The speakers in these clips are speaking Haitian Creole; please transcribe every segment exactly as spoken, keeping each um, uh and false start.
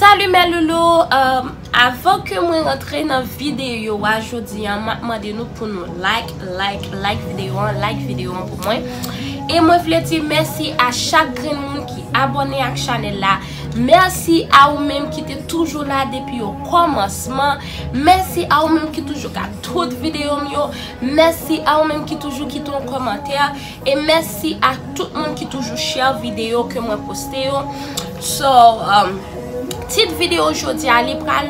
Salut mes loulous, euh, avan ke mwen rantre nan videyo a jodi a, m ap mande nou pou nou like, like, like videyo an, like videyo an pou mwen. E mwen vle di mèsi a chak grenn moun ki abòne ak chanèl la. Mèsi a ou menm ki te toujou la depi o kòmansman. Mèsi a ou menm ki toujou gad tout videyo m yo. Mèsi a ou menm ki toujou kite yon kòmantè. E mèsi a tout moun ki toujou share videyo ke mwen poste yo. So, um, tit videyo jodi a, li pral,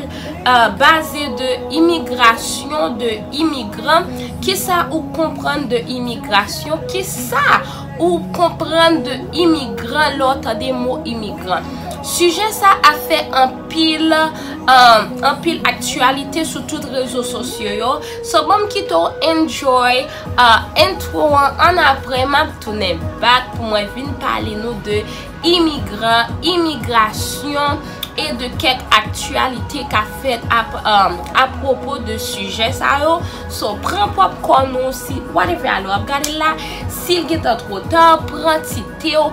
uh, baze de imigrasyon, de imigran. Kisa ou konprann de imigrasyon? Kisa ou konprann de imigran lè w tande mo imigran? Sijè sa ap fè anpil, um, anpil aktyalite sou tout rezo sosyo yo. So, ban m kite w enjoy, uh, intro an, annapre m ap tounen back pou mwen vin pale nou de imigran, imigrasyon e de kèk aktyalite k ap fèt ap, um, apwopo de sijè sa yo. So, pran popcorn ou si, whatever, alò, w ap gade l la, si l gentan twò ta, pran ti te w,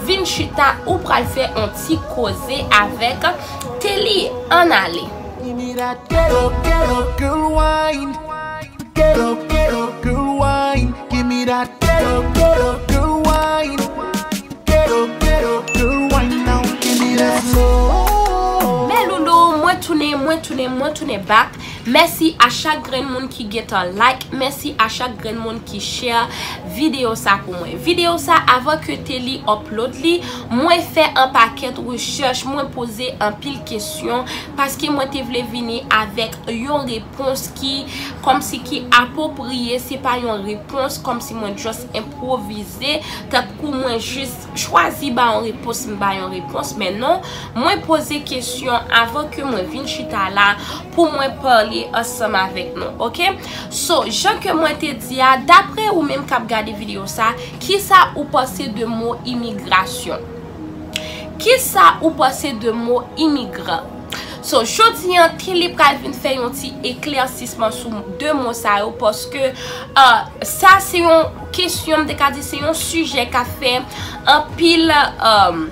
vin chita, ou pral fè yon ti koze avèk Telly. Ann ale. Give me that ghetto, ghetto girl wine. Ghetto, ghetto girl wine. Give me that ghetto, ghetto girl wine. Ghetto, ghetto girl wine now. Give me that slow. Mes loulous, mwen tounen, mwen tounen, mwen tounen back. Mèsi a chak grenn moun ki gentan like. Mèsi a chak grenn moun ki share videyo sa pou mwen. Videyo sa, avan ke Telly upload li, mwen fè an pakèt rechèch, mwen poze anpil kesyon, paske mwen te vle vini avèk yon repons ki, kòmsi ki apwopriye, se pa yon repons kòmsi mwen just enpwovize, tankou mwen jis chwazi ba yon repons, m ba yon repons, men non, mwen poze kesyon avan ke mwen vin chita la pou mwen pale ansanm avèk nou, oke? So, jan ke mwen te di a, dapre ou menm k ap gade videyo sa, kisa ou panse de mo imigrasyon? Kisa ou panse de mo imigran? So, jodi an, Telly pral vin fè yon ti eklèsisman sou de mo sa yo, paske, uh, sa se yon kesyon, m te ka di se yon sijè k ap fè anpil, um,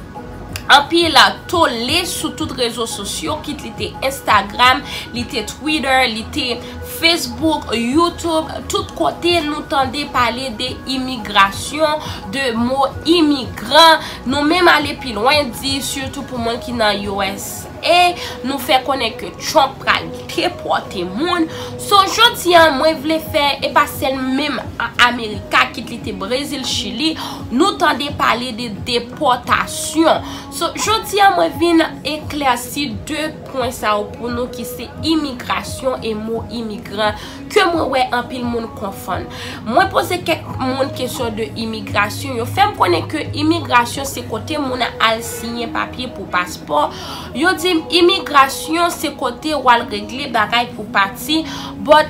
anpil tole sou tout rezo sosyo, kit li te Instagram, li te Twitter, li te Facebook, YouTube, tout kote nou tande pale de imigrasyon, de mo imigran. Nou menm ale pi lwen, di sitou pou moun ki nan U S A, nou fè konnen ke Trump pral depòte moun. So, jodi an, mwen vle fè, e pa sèl menm a-, Amerika, kit li te Brezil, Chili, nou tande pale de depòtasyon. So, jodi an, mwen vin eklèsi de pwen sa yo pou nou ki se imigrasyon e mo imigran ke mwen wè anpil moun konfonn. Mwen poze kèk moun kesyon de imigrasyon, yo fè m konnen ke imigrasyon se kote moun al siyen papye pou paspò. Yo di m imigrasyon se kote w al regle bagay pou pati, but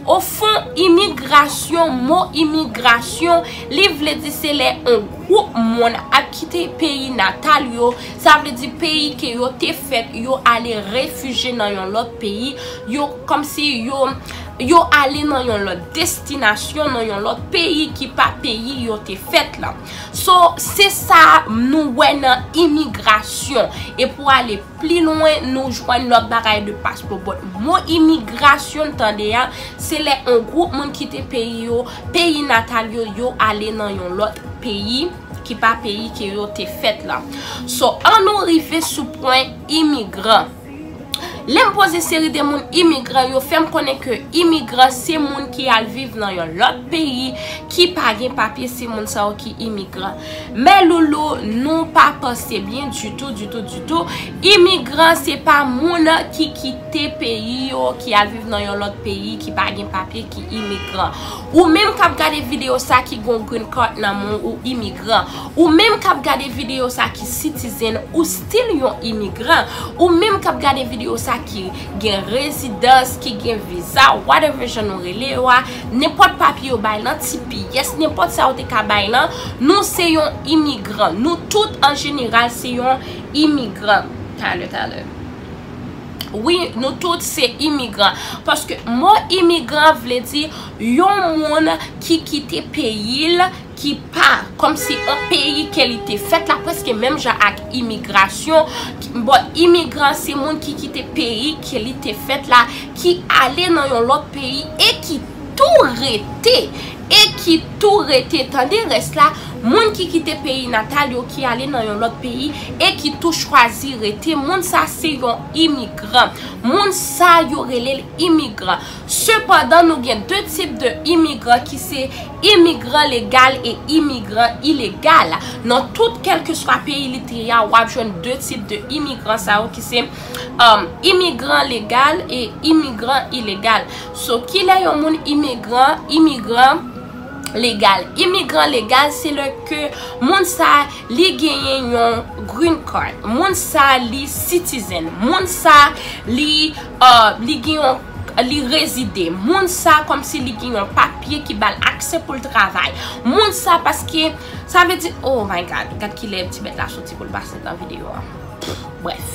o fon, imigrasyon, mo imigrasyon, li vle di se lè yon gwoup moun ap kite peyi natal yo, sa vle di peyi ke yo te fèt, yo ale refijye nan yon lòt peyi, yo kòmsi yo, yo ale nan yon lòt destinasyon, nan yon lòt peyi ki pa peyi yo te fèt la. So, se sa nou wè nan imigrasyon. E pou ale pli lwen, nou jwenn lòt bagay de paspò. But mo imigrasyon n tande a, se lè yon gwoup moun kite peyi yo, peyi natal yo, yo ale nan yon lòt peyi ki pa peyi ke yo te fèt la. So, an nou rive sou pwen imigran. Lè m poze seri de moun imigran, yo fè m konnen ke imigran se moun ki al viv nan yon lòt peyi ki pa gen papye, se moun sa yo ki imigran. Men loulou, nou pa panse byen ditou, ditou, ditou. Imigran se pa moun ki kite peyi yo, ki al viv nan yon lòt peyi, ki pa gen papye, ki imigran. Ou menm k ap gade videyo sa ki gon green card nan men w, ou imigran. Ou menm k ap gade videyo sa ki citizen, ou still yon imigran. Ou menm k ap gade videyo sa ki gen rezidans, ki gen viza, whatever jan nou rele yo a, nenpòt papye yo bay lan, T P S, nenpòt sa yo te ka bay lan, nou se yon imigran. Nou tout an jeneral se yon imigran. Talè, talè. Wi, nou tout se imigran. Paske mo imigran vle di yon moun ki kite peyi l, ki pa, kòmsi yon peyi ke li te fèt la, prèske menm jan ak imigrasyon. Bon, imigran se moun ki kite peyi ke li te fèt la, ki ale nan yon lòt peyi e ki tou rete. E ki tou rete. Tande rès la, moun ki kite peyi natal yo, ki ale nan yon lòt peyi e ki tou chwazi rete, moun sa se yon imigran. Moun sa yo rele l imigran. Sepandan, nou gen de tip de imigran ki se imigran legal e imigran ilegal. Nan tout kèlkeswa peyi li te ye a, w ap jwenn de tip de imigran sa yo ki se um, imigran legal e imigran ilegal. So, kilè yon moun imigran, imigran legal? Imigran legal se lè ke moun sa li genyen yon green card. Moun sa li citizen. Moun sa li, uh, li gen yon li rezide. Moun sa kòmsi li gen yon papye ki ba l aksè pou l travay. Moun sa paske sa vle di, oh my God, gad kilè ti bèt la soti pou l pase nan videyo a. Brèf.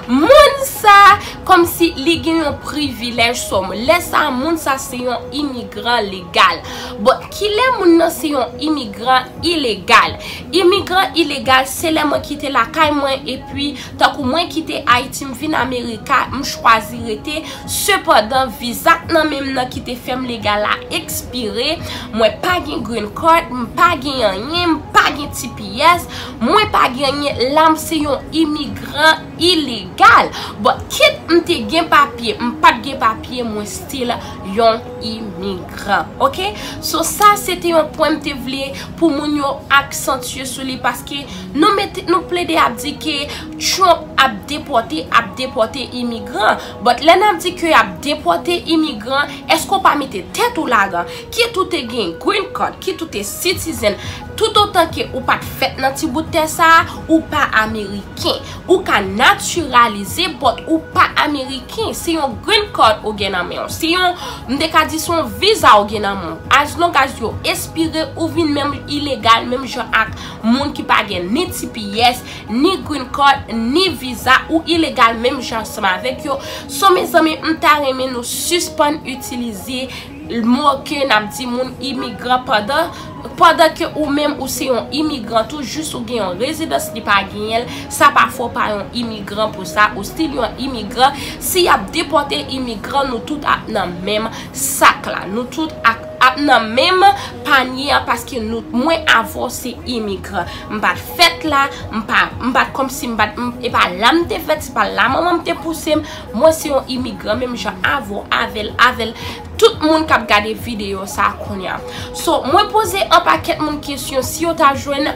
Moun sa kòmsi li gen yon privilèj sou moun. Lè sa, moun sa se yon imigran legal. Bon, kilè moun nan se yon imigran ilegal? Imigran ilegal se lè mwen kite lakay mwen epi tankou mwen kite Ayiti, m vin Amerika, m chwazi rete. Sepandan, viza k nan men m nan ki te fè m legal la ekspire. Mwen pa gen green card, m pa gen anyen, m pa gen T P S, mwen pa gen anyen. La, m se yon imigran ilegal. Bon, kit m te gen papye, m pa t gen papye, mwen still yon imigran. Oke? So, sa, se te yon pwen m te vle pou moun yo aksantye sou li, paske nou mete, nou plede ap di ke Trump ap depòte, ap depòte imigran. But lè n ap di ke y ap depòte imigran, èske w pa mete tèt ou ladan? Kit ou te gen green card, kit ou te citizen, toutotan ke ou pa t fèt nan ti bout tè sa a, ou pa ameriken. Ou ka natiralize, but ou pa ameriken. Se yon green card ou gen nan men w. Se yon, m te ka di se yon viza ou gen nan men w. As long as yo espire, ou vin menm ilegal, menm jan ak moun ki pa gen ni T P S, ni green card, ni viza, ou ilegal menm jan ansanm avèk yo. So, mezanmi, m ta renmen nou sispann itilize mo ke n ap di moun imigran pandan, pandan ke ou menm ou se yon imigran tou, jis ou gen yon rezidans li pa genyen l, sa pa fè w pa yon imigran pou sa, ou still yon imigran. Si y ap depòte imigran, nou tout ap nan menm sak la. Nou tout ap, ap nan menm panye a, paske nou, mwen avè w se imigran. M pa t fèt la, m pa, m pa t kòmsi m pa t, m, e pa la m te fèt, se pa la manman m te pouse m. Mwen se yon imigran, menm jan avè w, avè l, avè l. Tout moun k ap gade videyo sa a kounye a. So, mwen poze yon pakèt moun kesyon si yo ta jwenn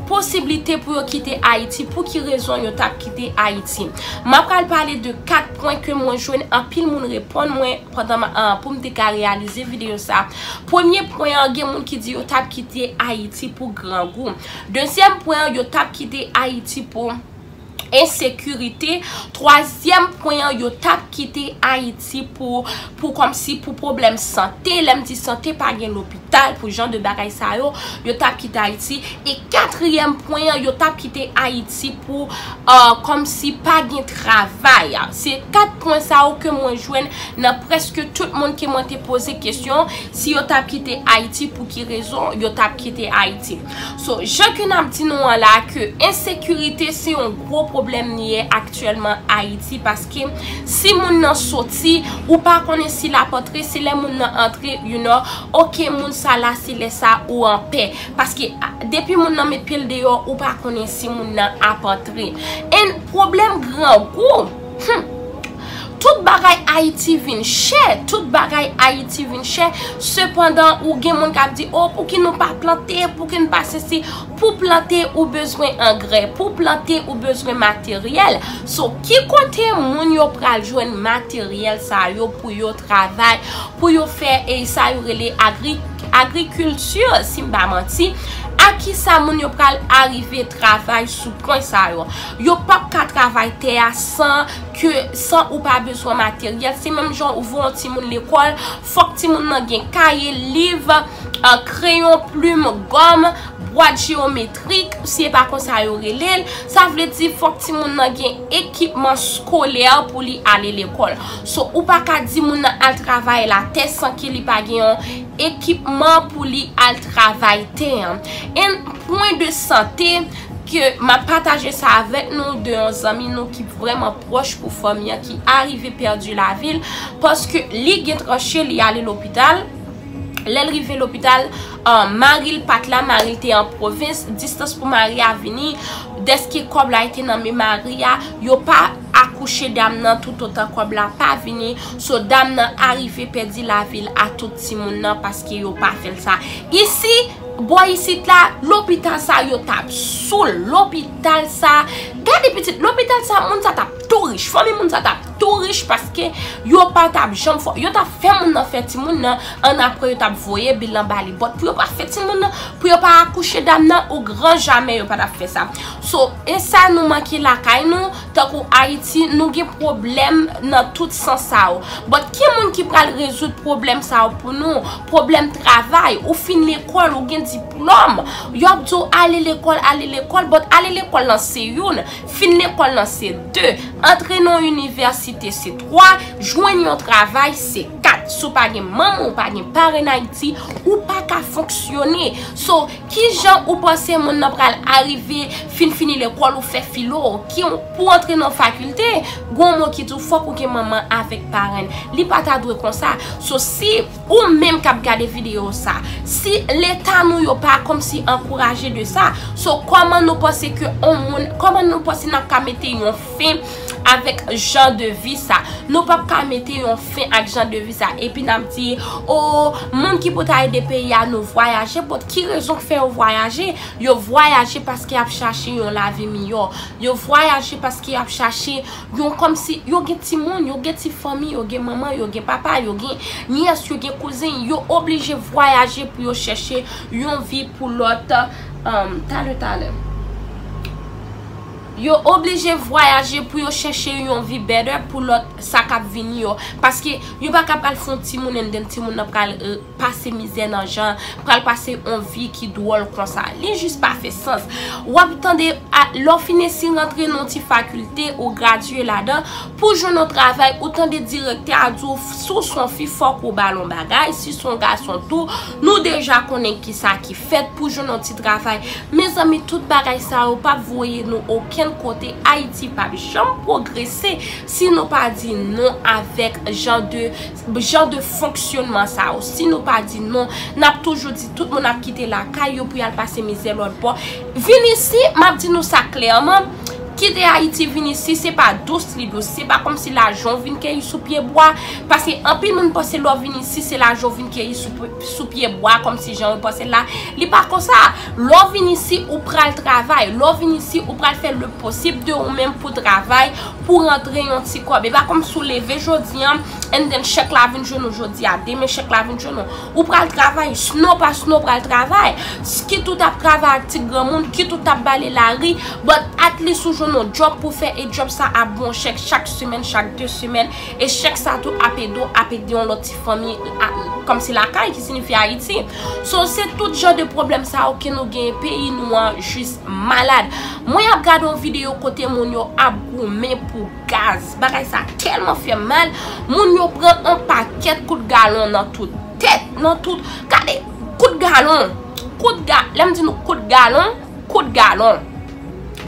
posiblite pou yo kite Ayiti, pou ki rezon yo t ap kite Ayiti. M ap pral pale de kat pwen ke mwen jwenn anpil moun reponn mwen pandan m, ah, pou m te ka reyalize videyo sa. Premye pwen an, gen moun ki di yo t ap kite Ayiti pou grangou. Dezyèm pwen an, yo t ap kite Ayiti pou ensekirite. Twazyèm pwen an, yo t ap kite Ayiti pou, pou kòmsi pou pwoblèm sante. Lè m di sante, pa gen lopital pou jan de bagay sa yo, yo t ap kite Ayiti. E katriyèm pwen an, yo t ap kite Ayiti pou, ah, kòmsi pa gen travay. Se kat pwen sa yo ke mwen jwenn nan prèske tout moun ke mwen te poze kesyon. Si yo t ap kite Ayiti, pou ki rezon yo t ap kite Ayiti? So, jan ke n ap di nou an la, ke ensekirite se yon gwo pwoblèm li ye aktyèlman Ayiti, paske si moun nan soti, ou pa konnen si l ap antre, se lè moun nan antre, you know, oke, moun sa la, se lè sa ou anpè. Paske, a, depi moun nan met pye l deyò, ou pa konnen si moun nan ap antre. And pwoblèm grangou, hmm, tout bagay Ayiti vin chè, tout bagay Ayiti vin chè. Sepandan, ou gen moun k ap di, "O, pouki nou pa plante, pouki nou pa sesi?" Pou plante, ou bezwen angrè. Pou plante, ou bezwen materyèl. So, ki kote moun yo pral jwenn materyèl sa yo pou yo travay, pou yo fè, e sa yo rele agri-, agrikilti, si m pa manti? A ki sa moun yo pral arive travay sou pwen sa yo? Yo p ap ka travay tè a san ke, san ou pa bezwen materyèl. Se menm jan ou voye yon timoun lekòl, fòk timoun nan gen kaye, liv, kreyon, plim, gòm, bwat jeyometrik, si e pa konsa yo rele l. Sa vle di fòk timoun nan gen ekipman skolè pou li ale lekòl. So, ou pa ka di moun nan al travay latè san ke li pa gen yon ekipman pou li al travay tè an. And pwen de sante ke m ap pataje sa avèk nou de yon zanmi nou ki vrèman pwòch pou fanmi an ki arive pèdi lavi l paske li gen tranche li ale lopital. Lè l rive lopital, mari l pa t la, mari l te an pwovens, distans pou mari a vini, dèske kòb la te nan men mari a, yo pa akouche dam nan toutotan kòb la pa vini. So dam nan arive pèdi lavi l a tout timoun nan paske yo pa fè l sa. Isi, bò isit la, lopital sa yo t ap sou l. Lopital sa, gade pitit, lopital sa, moun sa t ap tou rich. Fanmi moun sa t ap tou rich paske yo pa t ap janm fò. Yo t ap fè moun nan fè timoun nan, annapre yo t ap voye bil lan ba li. But pou yo pa fè timoun nan, pou yo pa akouche dam nan, o gran jamè yo pa t ap fè sa. So, e sa nou manke lakay nou, tankou Ayiti, nou gen pwoblèm nan tout sans sa yo. But ki moun ki pral rezoud pwoblèm sa yo pou nou? Pwoblèm travay, ou fin lekòl, ou gen diplòm. Yo ap di w ale lekòl, ale lekòl, but ale lekòl lan se youn, fin lekòl lan se de, antre nan yon inivèsite se twa, jwenn yon travay se kat. Si w pa gen manman, ou pa gen parenn Ayiti, ou pa ka fonksyone. So, kijan ou panse moun nan pral arive fin fini lekòl ou fè filo, ki pou antre nan fakilte, gon mo ki di w fòk ou gen manman avèk parenn. Li pa ta dwe konsa. So, si ou menm k ap gade videyo sa, si leta nou yo pa kòmsi ankouraje de sa, so kòman nou panse ke on moun, kòman nou panse n ap ka mete yon fen avèk jan de vi sa? Nou p ap ka mete yon fen ak jan de vi sa epi n ap di, o, moun ki pou ta ede peyi a, nou vwayaje. But ki rezon k fè yo vwayaje? Yo vwayaje paske y ap chache yon lavi miyò. Yo vwayaje paske y ap chache yon, kòmsi yo gen timoun, yo gen ti fanmi, yo gen manman, yo gen papa, yo gen nyès, yo gen kouzen, yo oblije vwayaje pou yo chèche yon vi pou lòt, um, talè, talè. Yo oblije vwayaje pou yo chèche yon vi better pou lòt sa k ap vini yo. Paske yo pa ka pral fè yon timoun and then timoun nan pral, euh, pase mizè nan jan, pral pase yon vi ki dwòl konsa. Li jis pa fè sans. W ap tande, a, lè w fin esi rantre nan yon ti fakilte, ou gradye ladan, pou jwenn yon travay, ou tande direktè a di w, si w se yon fi, fòk ou ba l yon bagay, si se yon gason tou, nou deja konnen kisa ki fèt pou jwenn yon ti travay. Mezanmi, tout bagay sa yo p ap voye nou okenn kote. Ayiti p ap janm pwogrese si nou pa di non avèk jan de, jan de fonksyonman sa yo. Si nou pa di non, n ap toujou di tout moun ap kite lakay yo pou y al pase mizè lòt bò. Vin isi, m ap di nou sa klèman, kite Ayiti vin isi, se pa dous li dous. Se pa kòmsi lajan w vin keyi sou pye bwa. Paske anpil moun panse lè w vin isi, se lajan w vin keyi sou, sou pye bwa, kòmsi jan yo panse l la. Li pa konsa. Lè w vin isi, ou pral travay. Lè w vin isi, ou pral fè le posib de ou menm pou travay, pou rantre yon ti kòb. E pa kòmsi w leve jodi an, and then chèk la vin jwenn ou jodi a, demen chèk la vin jwenn ou. Ou pral travay, sno pa sno pral travay. Kit ou t ap travay ak ti granmoun, kit ou t ap bale lari, but at least ou jwenn yon djòb pou fè, e djòb sa ap ba w chèk chak semèn, chak de semèn, e chèk sa tou ap ede w, ap ede yon lòt ti fanmi, a, kòmsi lakay, ki siyifi Ayiti. So, se tout jan de pwoblèm sa yo ke nou genyen, peyi nou an jis malad. Mwen ap gade yon videyo kote moun yo ap goumen pou gaz. Bagay sa tèlman fè m mal. Moun yo pran yon pakèt kout galon nan tout tèt, nan tout. Gade, kout galon. Kout ga, lè m di nou kout galon, kout galon.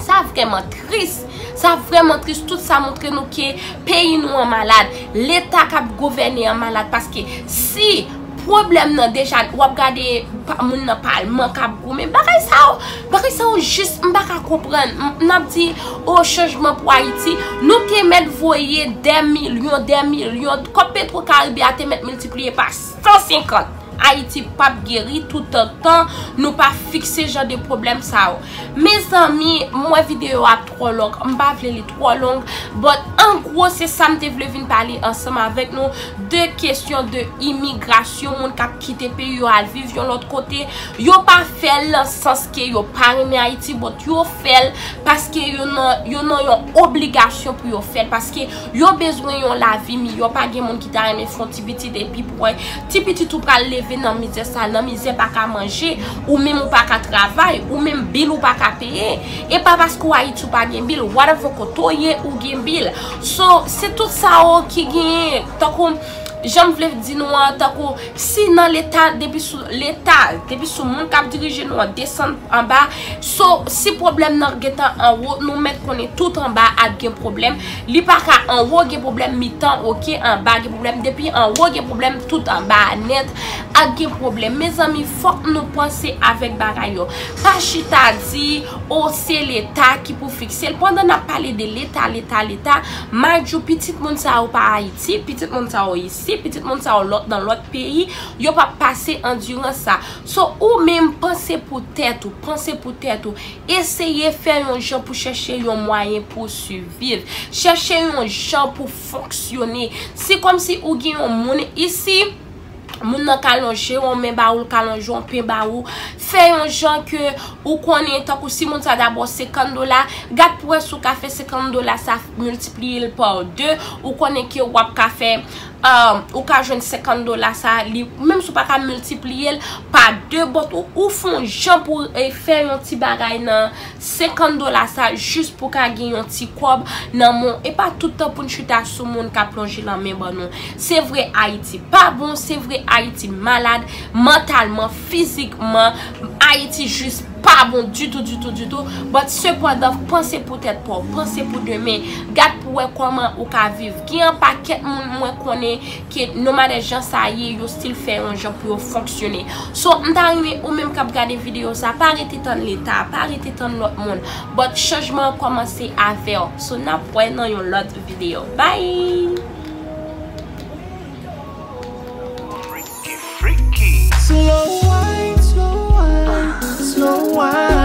Sa vrèman tris. Sa vrèman tris. Tout sa montre nou ke peyi nou an malad. Leta k ap gouvène an malad. Paske si pwoblèm nan deja, w ap gade pa, moun nan palman k ap goumen. Bagay sa yo, bagay sa yo jis, m pa ka konprann. M, n ap di, o, chanjman pou Ayiti. Nou te mèt voye dè milyon, dè milyon. Kòb Petro Karibe a te mèt miltipliye pa san senkant. Ayiti p ap geri toutotan nou pa fikse jan de pwoblèm sa yo. Mezanmi, m wè videyo a twò long, m pa vle li twò long, but an gwo se sa m te vle vin pale ansanm avèk nou, de kesyon de imigrasyon, moun k ap kite peyi yo al viv yon lòt kote. Yo pa fè l nan sans ke yo pa renmen Ayiti, but yo fè l paske yo nan, yo nan yon obligasyon pou yo fè l, paske yo bezwen yon lavi miyò. Pa gen moun ki ta renmen fè yon ti pitit epi pou wè ti pitit ou pral leve nan mizè sa, nan mizè, pa ka manje, ou menm ou pa ka travay, ou menm bil ou pa ka peye. E pa paske w Ayiti ou pa gen bil, whatever kote w ye ou gen bil. So, se tout sa yo ki genyen, tankou jan m vle di nou an, tankou si nan leta, depi sou leta, depi sou moun k ap dirije nou an desann anba, so, si pwoblèm nan gentan anwo, nou mèt konnen tout anba ap gen pwoblèm. Li pa ka anwo gen pwoblèm, mitan oke, anba gen pwoblèm. Depi anwo gen pwoblèm, tout anba a nèt ap gen pwoblèm. Mezanmi, fòk nou panse avèk bagay yo. Pa chita di, o, se leta ki pou fikse l. Pandan n ap pale de leta, leta, leta, mind you, pitit moun sa yo pa Ayiti, pitit moun sa yo isi, pitit moun sa yo lòt, nan lòt peyi, yo p ap pase andirans sa. So, ou menm, panse pou tèt ou, panse pou tèt ou. Eseye fè yon jan pou chèche yon mwayen pou siviv. Chèche yon jan pou fonksyone. Se kòmsi ou gen yon moun isi, moun nan ka lonje yon men ba ou, l ka lonje yon pen ba ou. Fè yon jan ke ou konnen, tankou si moun sa dabò senkant dola, gad pou wè si w ka fè senkant dola sa miltipliye l pa de, ou konnen ke w ap ka fè, um, ou ka jwenn senkant dola sa, li, menm si w pa ka miltipliye l pa de, but ou, ou fè yon jan pou, eh, fè yon ti bagay nan senkant dola sa, jis pou ka gen yon ti kòb nan men w. E pa tout tan pou n chita sou moun k ap lonje lanmen ban nou. Se vre Ayiti pa bon, se vre Ayiti malad, mantalman, fizikman, Ayiti jis pa bon ditou, ditou, ditou. But sepandan, panse pou tèt pa w, panse pou demen. Gad pou wè kòman ou ka viv. Gen yon pakèt moun mwen konnen ke no matter jan sa ye, yo still fè yon jan pou yo fonksyone. So, m ta renmen ou menm k ap gade videyo sa, pa rete tann leta, pa rete tann lòt moun. But chanjman an kòmanse avè w. So, n ap wè nan yon lòt videyo. Bye! Slow wine, slow wine, slow wine.